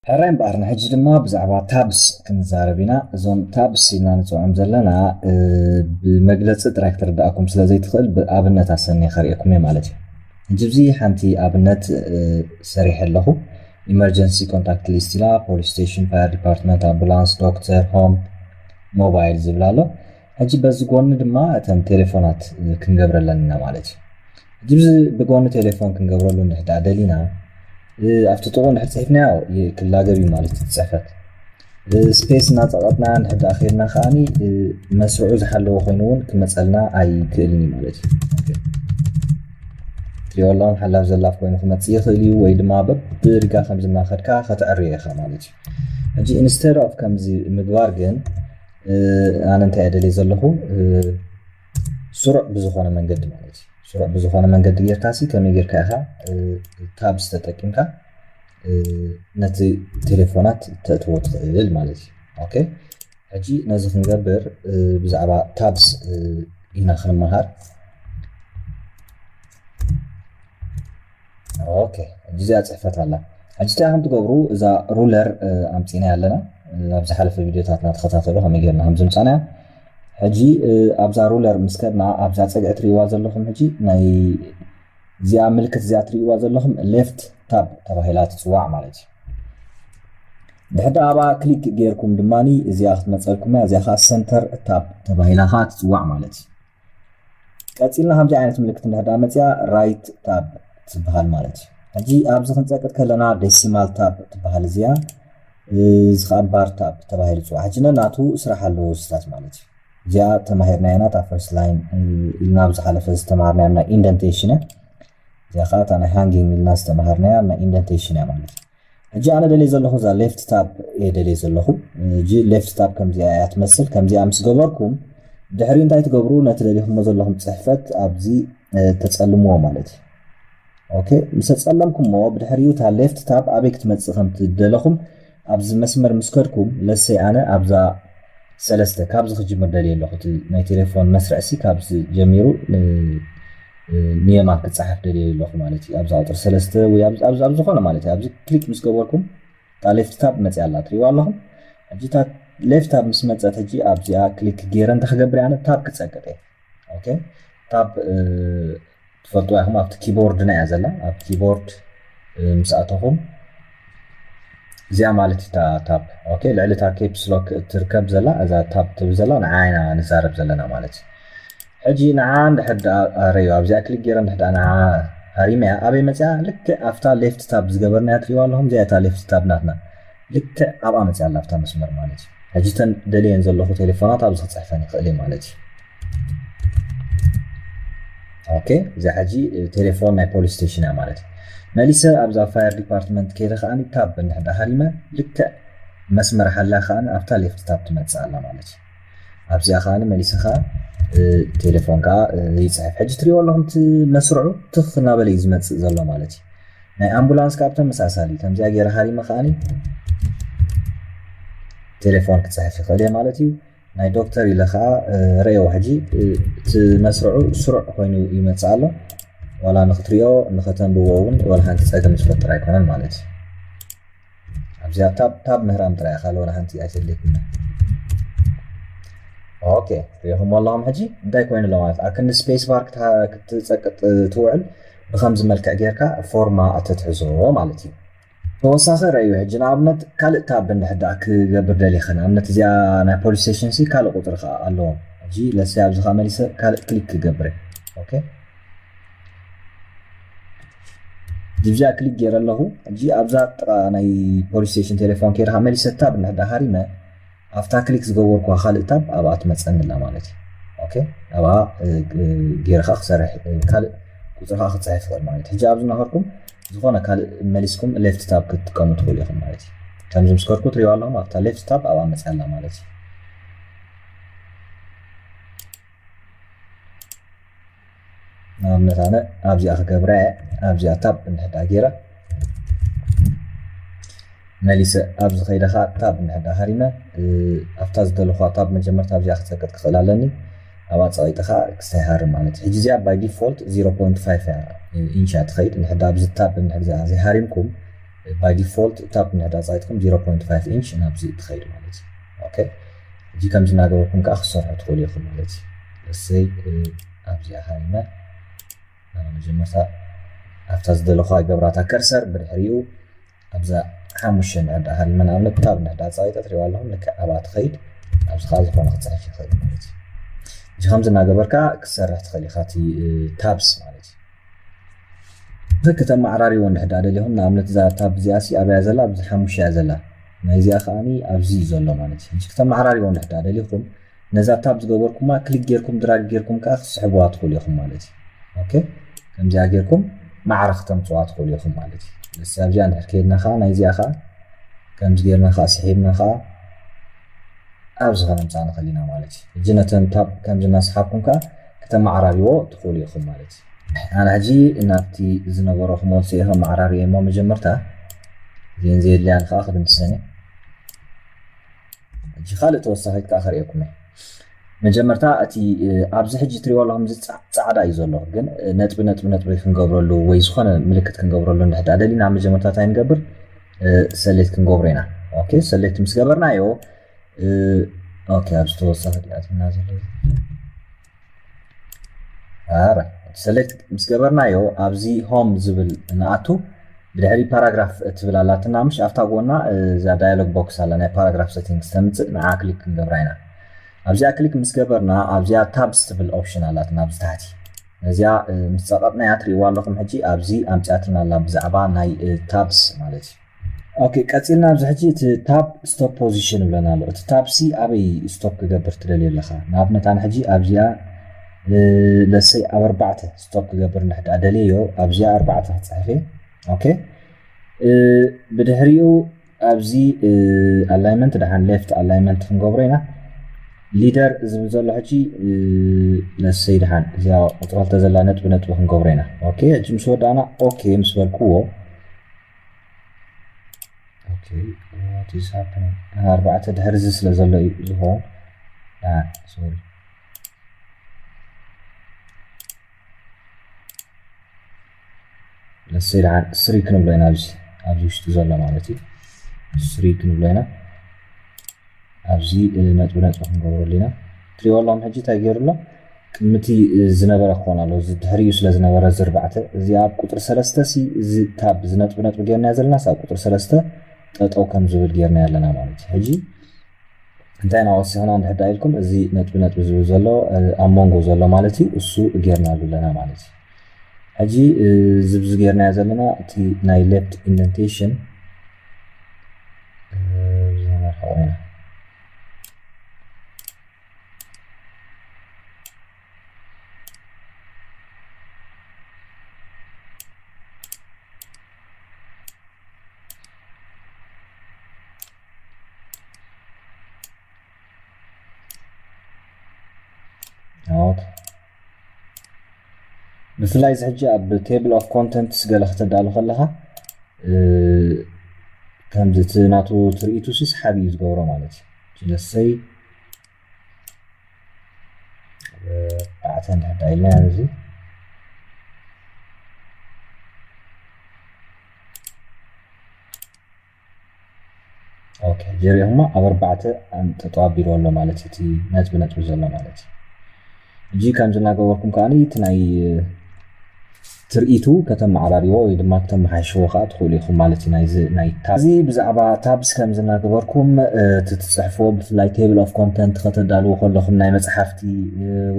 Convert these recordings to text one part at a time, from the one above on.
ሕራይ እምበኣር፣ ንሕጂ ድማ ብዛዕባ tabs ክንዛረብ ኢና። እዞም tabs ኢልና ንፅውዖም ዘለና፣ እ፣ ብመግለፂ ጥራይ ክትርዳእኩም ስለ ዘይትኽእል፣ ብኣብነት ኣሰንየ ከርእየኩም እየ ማለት እዩ። ሕጂ፣ ኣብዚ ሓንቲ ኣብነት፣ እ፣ ሰሪሐ ኣለኹ። Emergency contact list ኢላ፣ police station፣ fire department፣ ambulance፣ doctor፣ home፣ mobile ዝብል ኣሎ። ሕጂ በዚ ጎኒ ድማ እተን ቴሌፎናት፣ እ፣ ክንገብረለን ኢና ማለት እዩ። ሕጂ ብዚ ብጎኒ ቴሌፎን ክንገብረሉ እንድሕር ደኣ ደሊና፣ እ፣ ኣብቲ ጥቕኡ እንድሕር ጽሒፍናዮ ይ-፣ ክላገብ እዩ ማለት እዩ እቲ ጽሕፈት። እ፣ ስፔስ እናጸቐጥና እንድሕር ደኣ ከይድና ከኣኒ፣ እ፣ መስርዑ ዝሓለወ ኮይኑ እውን ክመጸልና ኣይክእልን እዩ ማለት እዩ። ኦኬ። ትሪኦ ኣለኹም ሓላፍ ዘላፍ ኮይኑ ክመጽእ ይኽእል እዩ፣ ወይ ድማ በብሪጋ ከምዚ እናኸድካ ከተዕርዮ ኢኻ ማለት እዩ። ሕጂ instead of ከምዚ ምግባር ግን፣ እ፣ ኣነ እንታይ እየ ደልየ ዘለኹ፣ እ፣ ስሩዕ ብዝኾነ መንገዲ ማለት እዩ። ስሩዕ ብዝኾነ መንገዲ ጌርካ ሲ ከመይ ጌርካ ኢኻ፣ እ፣ tabs ተጠቂምካ፣ እ፣ ነቲ ቴሌፎናት ተእትዎ ትኽእል ማለት እዩ። ኦኬ፣ ሕጂ ነዚ ክንገብር፣ እ፣ ብዛዕባ tabs፣ እ፣ ኢና ክንመሃር። ኦኬ፣ ሕጂ እዚኣ ጽሕፈት ኣላ። ሕጂ እንታይ ከም ትገብሩ፣ እዛ ሩለር፣ እ፣ ኣምጺእና ኣለና። እ፣ ኣብ ዝሓለፈ ቪድዮታትና ተኸታተሉ፣ ከመይ ጌርና ከም ዝምጻና። ሕጂ፣ እ፣ ኣብዛ ሩለር ምስ ከድና፣ ኣብዛ ጸግዒ ትርእይዋ ዘለኹም፣ ሕጂ ናይ እዚኣ ምልክት እዚኣ ትርእይዋ ዘለኹም ሌፍት ታብ ተባሂላ ትጽዋዕ ማለት እዩ። ድሕር ደኣ ኣብኣ ክሊክ ጌርኩም ድማኒ እዚኣ ክትመጸልኩም እያ። እዚኣ ኸኣ ሰንተር ታብ ተባሂላ ኸኣ ትጽዋዕ ማለት እዩ። ቀጺልና ከምዚ ዓይነት ምልክት እንድሕር ደኣ መጺኣ ራይት ታብ ትበሃል ማለት እዩ። ሕጂ ኣብዚ ክንጸቅጥ ከለና ዴሲማል ታብ ትበሃል እዚኣ፣ እዚ ኸኣ ባር ታብ ተባሂሉ ይጽዋዕ። ሕጂ ነናቱ ስራሕ ኣለዎ እዚታት ማለት እዩ። እዚኣ ተማሂርናያ ኢና፣ እታ ፈርስት ላይን ኢልና ኣብ ዝሓለፈ ዝተማሃርናያ ናይ ኢንደንቴሽን እያ። እዚኣ ኸኣ እታ ናይ ሃንጊንግ ኢልና ዝተማሃርናያ ናይ ኢንደንቴሽን እያ ማለት እዩ። ሕጂ ኣነ ደልየ ዘለኹ እዛ ሌፍት ታብ እየ ደልየ ዘለኹ። ሕጂ ሌፍት ታብ ከምዚኣ እያ ትመስል። ከምዚኣ ምስ ገበርኩም ድሕሪኡ እንታይ ትገብሩ? ነቲ ደሊኹሞ ዘለኹም ጽሕፈት ኣብዚ፣ እ፣ ተጸልምዎ ማለት እዩ። ኦኬ፣ ምስ ተጸለምኩሞ ብድሕሪኡ እታ ሌፍት ታብ ኣበይ ክትመጽእ ከም ትደለኹም ኣብዚ መስመር ምስ ከድኩም፣ ለሰይ ኣነ ኣብዛ ሰለስተ ካብዚ ክጅምር ደልየ ኣለኹ። እቲ ናይ ቴሌፎን መስርዕሲ ካብዚ ጀሚሩ ን-፣ እ፣ ንየማን ክጸሓፍ ደልየ ኣለኹ ማለት እዩ። ኣብዛ ቁጽሪ ሰለስተ ወይ ኣብ፣ ኣብ፣ ኣብ ዝኾነ ማለት እዩ። ኣብዚ ክሊክ ምስ ገበርኩም እታ ሌፍት ታብ መጽያ ኣላ፣ ትርእይዋ ኣለኹም። ሕጂ እታ ሌፍት ታብ ምስ መጸት፣ ሕጂ ኣብዚኣ ክሊክ ገይረ እንታይ ክገብር እየ? ኣነ ታብ ክጸቅጥ እየ። ኦኬ፣ ታብ፣ እ፣ ትፈልጥዋ ኢኹም፣ ኣብቲ ኪቦርድና እያ ዘላ። ኣብ ኪቦርድ፣ እ፣ ምስ ኣተኹም እዚኣ ማለት እታ ታብ፣ ኦኬ፣ ልዕሊ እታ ኬፕስ ሎክ እትርከብ ዘላ፣ እዛ ታብ ትብል ዘላ ንዓ ኢና ንዛረብ ዘለና ማለት እዩ። ሕጂ ንዓ እንድሕር ደኣ ረዩ ኣብዚኣ ክሊክ ገይረ እንድሕር ደኣ ንዓ ሃሪመያ ኣበይ መጽያ? ልክዕ ኣብታ ሌፍት ታብ ዝገበርናያ ትሪእዋ ኣለኹም። እዚኣ እታ ሌፍት ታብ ናትና ልክዕ ኣብኣ መጽያ ኣላ ኣብታ መስመር ማለት እዩ። ሕጂ እተን ደልየን ዘለኹ ቴሌፎናት ኣብዚ ክጽሕፈን ይኽእል እየ ማለት እዩ። ኦኬ፣ እዚኣ ሕጂ ቴሌፎን ናይ ፖሊስ ስቴሽን እያ ማለት እዩ። መሊሰ ኣብዛ ፋየር ዲፓርትመንት ከይደ ከኣኒ ታብ እንድሕር ደኣ ሃሪመ ልክዕ መስመር ሓላ ከኣኒ ኣብታ ሌፍት ታብ ትመጽእ ኣላ ማለት እዩ። ኣብዚኣ ከኣ መሊሰ ከኣ፣ እ፣ ቴሌፎን ከኣ፣ እ፣ ይጽሕፍ። ሕጂ ትሪእዎ ኣለኹም እቲ መስርዑ ትኽ እናበለ እዩ ዝመጽእ ዘሎ ማለት እዩ። ናይ ኣምቡላንስ ከኣ ብተመሳሳሊ ከምዚኣ ገይረ ሃሪመ ከኣኒ ቴሌፎን ክጽሕፍ ይኽእል እየ ማለት እዩ። ናይ ዶክተር ኢለ ከኣ፣ እ፣ ረእዮ ሕጂ፣ እ፣ እቲ መስርዑ ስሩዕ ኮይኑ ይመጽእ ኣሎ። ዋላ ንኽትሪኦ ንኸተንብቦ እውን ዋላ ሓንቲ ጸገም ዝፈጥር ኣይኮነን ማለት እዩ። ኣብዚኣ ታብ፣ ታብ ምህራም ጥራይ ኢኻ፣ ወላ ሓንቲ ኣይተድልየኩምን። ኦኬ፣ ሪኢኹም ኣለኹም። ሕጂ እንታይ ኮይኑ ኣሎ ማለት፣ ኣብ ክንዲ ስፔስ ባር ክታ-፣ ክትጸቅጥ ትውዕል፣ ብኸምዚ መልክዕ ጌርካ ፎርማ እተትሕዞ ማለት እዩ። ተወሳኺ ረእዩ፣ ሕጂ ንኣብነት ካልእ ታብ እንድሕር ደኣ ክገብር ደሊኸ፣ ንኣብነት እዚኣ ናይ ፖሊስ ስቴሽን ሲ ካልእ ቁጽሪ ከኣ ኣለዎም። ሕጂ ለሲ ኣብዚ ከኣ መሊሰ ካልእ ክሊክ ክገብር እየ። ኦኬ። ድብዚኣ ክሊክ ገይረ ኣለኹ። ሕጂ ኣብዛ ጥቓ ናይ ፖሊስ ስቴሽን ቴሌፎን ከይደ ከኣ መሊሰ ታብ እንድሕር ደኣ ሃሪመ፣ ኣብታ ክሊክ ዝገበርኩዋ ካልእ ታብ ኣብኣ ትመጸኒ ኣላ ማለት እዩ። ኦኬ፣ ኣብኣ፣ እ፣ እ፣ ገይረ ከኣ ክሰርሕ፣ እ፣ ካልእ ቁጽሪ ከኣ ክጽሕፍ ይኽእል ማለት እዩ። ሕጂ ኣብዚ እናኸድኩም ዝኾነ ካልእ መሊስኩም ሌፍት ታብ ክትጥቀሙ ትኽእሉ ኢኹም ማለት እዩ። ከምዚ ምስ ከድኩ ትሪእዋ ኣለኹም፣ ኣብታ ሌፍት ታብ ኣብኣ መጽያ ኣላ ማለት እዩ። ንኣብነት ኣነ ኣብዚኣ ክገብራ እየ። ኣብዚኣ ታብ እንድሕር ደኣ ገይረ መሊሰ ኣብዚ ከይደ ኸኣ ታብ እንድሕር ደኣ ሃሪመ፣ እ፣ ኣብታ ዝደለኹዋ ታብ መጀመርታ ኣብዚኣ ክጸቅጥ ክኽእል ኣለኒ። ኣብኣ ጸቒጠ ኸኣ ክሳይ ሃርም ማለት እዩ። ሕጂ እዚኣ ባይ ዲፎልት ዜሮ ፖይንት ፋይቭ እያ፣ እ፣ ኢንች እያ ትኸይድ። እንድሕር ደኣ ኣብዚ ታብ እንድሕር ደኣ ዘይሃሪምኩም by default tab እንድሕር ፃይትኩም zero point five inch ናብዚ ትኸይድ ማለት እዩ። ኦኬ፣ እዚ ከምዚ እናገበርኩም ከዓ ክሰርሑ ትኽእሉ ኢኹም ማለት እዩ። እሰይ፣ ኣብዚኣ ሃይመ መጀመርታ ኣብታ ዝደለኹዋ ገብራታ ከርሰር፣ ብድሕሪኡ ኣብዛ ሓሙሽተ እንድሕር ደኣ ሃልመ ንኣብነት tab እንድሕር ደኣ ፃይጠ ትሪእዋ ኣለኹም፣ ልክዕ ኣብኣ ትኸይድ። ኣብዚ ከዓ ዝኾነ ክፅሕፍ ይኽእል ማለት እዩ። እዚ ከምዚ እናገበርካ ክትሰርሕ ትኽእል ኢኻ እቲ tabs ማለት እዩ። ከተመዓራሪዎ እንድሕር ደኣ ደሊኹም፣ ንኣብነት እዛ tab እዚኣ ሲ ኣበያ ዘላ? ኣብዚ ሓሙሽተ እያ ዘላ። ናይዚኣ ከዓኒ ኣብዚ እዩ ዘሎ ማለት እዩ። ሕጂ ከተመዓራሪዎ እንድሕር ደኣ ደሊኹም፣ ነዛ tab ዝገበርኩማ ክሊክ ጌርኩም ድራግ ጌርኩም ከዓ ክትስሕብዋ ትኽእሉ ኢኹም ማለት እዩ። ኦኬ፣ ከምዚኣ ጌርኩም ማዕረ ክተምፅዋ ትኽእሉ ኢኹም ማለት እዩ። ስለዚ ኣብዚኣ እንድሕር ከይድና ከዓ ናይዚኣ ከዓ ከምዚ ጌርና ከዓ ስሒብና ከዓ ኣብዚ ከነምፅኣ ንኽእል ኢና ማለት እዩ። ሕጂ ነተን tab ከምዚ እናሰሓብኩም ከዓ ከተመዓራሪዎ ትኽእሉ ኢኹም ማለት እዩ። ኣነ ሕጂ ናብቲ ዝነበረ ክመልሶ እየ ከመዓራርየ እሞ መጀመርታ እዚአን ዘየድልያን ከዓ ክድምስሰን እየ። ሕጂ ካልእ ተወሳኺት ከዓ ከርእየኩም እየ። መጀመርታ እቲ ኣብዚ ሕጂ ትሪእዎ ኣለኹም እዚ ፃዕዳ እዩ ዘሎ፣ ግን ነጥቢ ነጥቢ ነጥቢ ክንገብረሉ ወይ ዝኾነ ምልክት ክንገብረሉ እንድሕር ደኣ ደሊና መጀመርታ እንታይ ንገብር? ሰሌክት ክንገብሮ ኢና። ኦኬ፣ ሰሌክት ምስ ገበርናዮ ኦኬ፣ ኣብዚ ተወሳኺ ዲኣትና ዘሎ ኣረ ሰሌክት ምስ ገበርናዮ ኣብዚ ሆም ዝብል ንኣቱ ብድሕሪ ፓራግራፍ ትብል ኣላትና፣ ምሽ ኣብታ ጎና እዛ ዳያሎግ ቦክስ ኣላ ናይ ፓራግራፍ ሴቲንግስ ተምፅእ፣ ንዓ ክሊክ ክንገብራ ኢና። ኣብዚኣ ክሊክ ምስ ገበርና ኣብዚኣ ታብስ ትብል ኦፕሽን ኣላትና ኣብዚ ታሕቲ። ነዚኣ ምስ ፀቐጥናያ ትሪእዋ ኣለኹም ሕጂ ኣብዚ ኣምፅኣትና ኣላ ብዛዕባ ናይ ታብስ ማለት እዩ። ኦኬ፣ ቀፂልና ኣብዚ ሕጂ እቲ ታብ ስቶፕ ፖዚሽን ይብለና ኣሎ። እቲ ታብ ሲ ኣበይ ስቶፕ ክገብር ትደልዮ ኣለኻ? ንኣብነት ኣነ ሕጂ ኣብዚኣ ለሰይ ኣብ ኣርባዕተ ስቶፕ ክገብር እንድሕር ደኣ ደልየዮ ኣብዚኣ ኣርባዕተ ክፅሕፍ እየ። ኦኬ፣ ብድሕሪኡ ኣብዚ ኣላይመንት ደሓን ሌፍት ኣላይመንት ክንገብሮ ኢና። ሊደር ዝብል ዘሎ ሕጂ ለሰይ ደሓን እዚኣ ቁፅሪ ክልተ ዘላ ነጥቢ ነጥቢ ክንገብሮ ኢና። ኦኬ፣ ሕጂ ምስ ወዳእና ኦኬ ምስ በልክዎ ኦኬ፣ what is happening? ኣርባዕተ ድሕሪ እዚ ስለ ዘሎ እዩ ዝኸውን። ሶሪ፣ ለሰይ ደሓን ስሪ ክንብሎ ኢና። ኣብዚ ኣብዚ ውሽጢ ዘሎ ማለት እዩ። ስሪ ክንብሎ ኢና። ኣብዚ ነጥቢ ነጥቢ ክንገብረሉ ኢና። ትሪእዎ ኣለኹም ሕጂ እንታይ ገይሩ ኣሎ? ቅድሚ እቲ ዝነበረ ክኾን ኣለዎ። እዚ ድሕሪኡ ስለ ዝነበረ እዚ ኣርባዕተ፣ እዚ ኣብ ቁፅሪ ሰለስተ ሲ እዚ ታብ እዚ ነጥቢ ነጥቢ ጌርናዮ ዘለና ሲ ኣብ ቁፅሪ ሰለስተ ጠጠው ከም ዝብል ጌርናዮ ኣለና ማለት እዩ። ሕጂ እንታይ ኢና ወሲኽና እንድሕር ደኣ ኢልኩም፣ እዚ ነጥቢ ነጥቢ ዝብል ዘሎ ኣብ መንጎ ዘሎ ማለት እዩ፣ እሱ ጌርናሉ ኣለና ማለት እዩ። ሕጂ እዚ ብዚ ጌርናዮ ዘለና እቲ ናይ ሌፍት ኢንደንቴሽን እዚ ነርሕቆ ኢና። ኦኬ፣ ብፍላይ እዚ ሕጂ ኣብ ቴብል ኦፍ ኮንተንትስ ገለ ከተዳሉ ከለኻ ከምዚ እቲ ናቱ ትርኢቱ ሲ ሰሓቢ እዩ ዝገብሮ ማለት እዩ። ለሰይ ኣርባዕተ እንድሕር ደኣ ኢልና እዚ ኦኬ፣ ጀሪኹማ ኣብ ኣርባዕተ ጠጠው ኣቢሉ ኣሎ ማለት እዩ፣ እቲ ነጥቢ ነጥቢ ዘሎ ማለት እዩ። ሕጂ ከምዚ እናገበርኩም ከዓኒ እቲ ናይ ትርኢቱ ከተመዓራርይዎ ወይ ድማ ክተመሓይሽዎ ከዓ ትኽእሉ ኢኹም ማለት እዩ። ናይዚ ናይ ታብ እዚ ብዛዕባ ታብስ ከምዚ እናገበርኩም እቲ ትፅሕፍዎ ብፍላይ ቴብል ኦፍ ኮንተንት ከተዳልዉ ከለኹም ናይ መፅሓፍቲ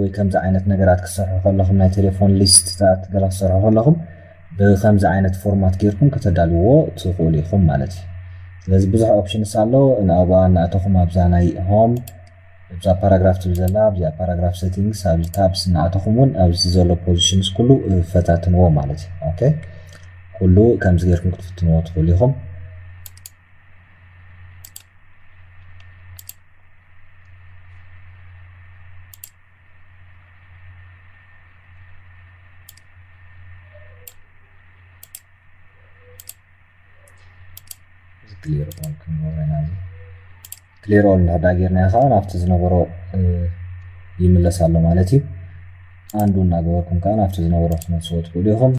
ወይ ከምዚ ዓይነት ነገራት ክትሰርሑ ከለኹም ናይ ቴሌፎን ሊስትታት ገለ ክትሰርሑ ከለኹም ብከምዚ ዓይነት ፎርማት ጌርኩም ከተዳልውዎ ትኽእሉ ኢኹም ማለት እዩ። ስለዚ ብዙሕ ኦፕሽንስ ኣሎ። ንኣብኣ እናእተኹም ኣብዛ ናይ ሆም እዛ ፓራግራፍ ትብል ዘላ ኣብዚኣ ፓራግራፍ ሴቲንግስ ኣብዚ ታብስ እናእተኹም እውን ኣብዚ ዘሎ ፖዚሽንስ ኩሉ ፈታትንዎ ማለት እዩ። ኦኬ፣ ኩሉ ከምዚ ጌርኩም ክትፍትንዎ ትኽእሉ ኢኹም። ክሊር ኦል ክንገብሮ ኢና። እዚ ክሊር ኦል እንድሕር ዳ ጌርናዮ ከዓ ናብቲ ዝነበሮ ይምለስ ኣሎ ማለት እዩ። ኣንዱ እናገበርኩም ከዓ ናብቲ ዝነበሮ ክትመልስዎ ትኽእሉ ኢኹም።